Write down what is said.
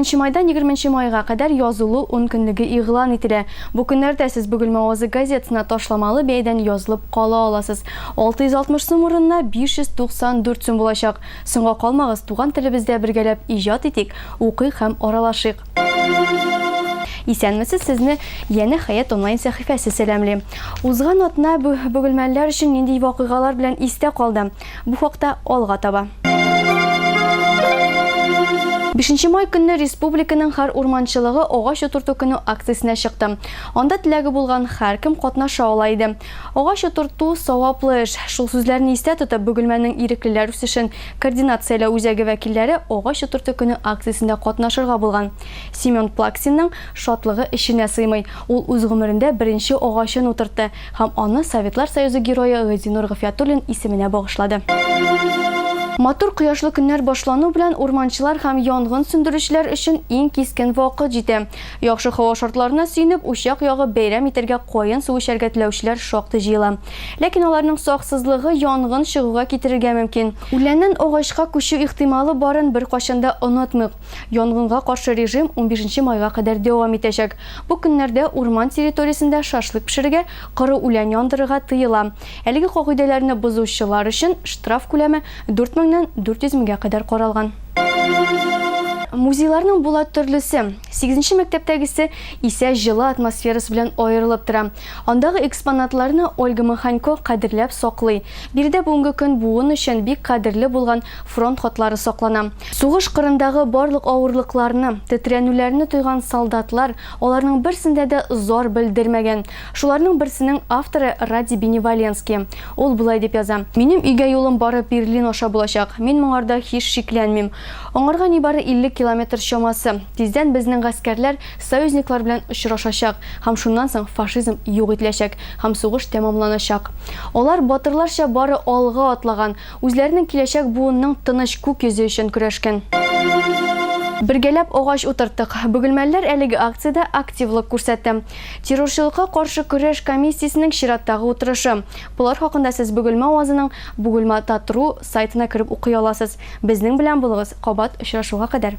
Унберенче майдан егерменче майга кадәр язылу ункөнлеге игълан ителә. Бу көннәрдә сез Бөгелмә авазы газетасына ташламалы бәядән язылып кала аласыз. 660 сум урынына 594 сум булачак. Соңга калмагыз, туган телебездә бергәләп иҗат итик, укыйк һәм аралашыйк. Исәнмесез, сезне янә Хәят онлайн сәхифәсе сәламли. Узган атна бөгелмәлеләр өчен нинди вакыйгалар белән истә калды? Бу хакта алга таба. Бишенче май көнне республиканың һәр урманчылыгы Агач утырту көне акциясенә чыкты. Анда теләге булган һәркем катнаша ала иде. Агач утырту, саваплы эш. Шул сүзләрне истә тотып, Бөгелмәнең иреклеләр үсешен координацияләү үзәге вәкилләре Агач утырту көне акциясендә катнашырга булган. Семен Плаксинның шатлыгы эченә сыймый. Ул үз гомерендә беренче агачын утыртты. Һәм аны Советлар Союзы Герое Газинур Гафиятуллин исеменә багышлады. Матур кояшлы көннәр башлану белән урманчылар һәм янгын сүндерүчеләр өчен иң кискен вакыт җитә. Яхшы һава шартларына сөенеп, учак ягып бәйрәм итәргә каен суы эчәргә теләүчеләр шактый җыела. Ләкин аларның саксызлыгы янгын чыгуга китерергә мөмкин. Үләннән агачка күчү ихтималы барын беркайчан да онытмыйк. Янгынга каршы режим унбишенче майга кадәр дәвам итәчәк. Бу көннәрдә урман территориясендә шашлык пешерергә, коры үлән яндырырга тыела. Әлеге кагыйдәләрне бозучылар өчен штраф күләме 4 меңнән 400 меңгә кадәр каралган. Музейларның була төрлесе. Сигезенче мәктәптәгесе исә җылы атмосферасы белән аерылып тора. Андагы экспонатларны Ольга Маханько кадерләп саклый. Биредә бүгенге көн буын өчен бик кадерле булган фронт хатлары саклана. Сугыш кырындагы барлык авырлыкларны, тетрәнүләрне тойган солдатлар аларның берсендә дә зар белдермәгән. Шуларның берсенең авторы Радий Беневоленский. Ул болай дип яза, Минем өйгә юлым бары Берлин аша булачак. Мин моңарда һич шикләнмим. Аңарга нибары 50 километр чамасы. Тиздән безнең гаскәрләр союзниклар белән очрашачак һәм шуннан соң фашизм юк ителәчәк һәм сугыш тәмамланачак. Алар батырларча бары алга атлаган, Үзләренең киләчәк буынның тыныч күк йөзе өчен көрәшкән. Бергәләп агач утырттык. Бөгелмәлеләр әлеге акциядә активлык күрсәтте. Террорчылыкка каршы көрәш комиссиясенең чираттагы утырышы. Болар хакында сез Бөгелмә авазының Бугульма Татру сайтына кереп укый аласыз. Безнең белән булыгыз, кабат очрашуга кадәр!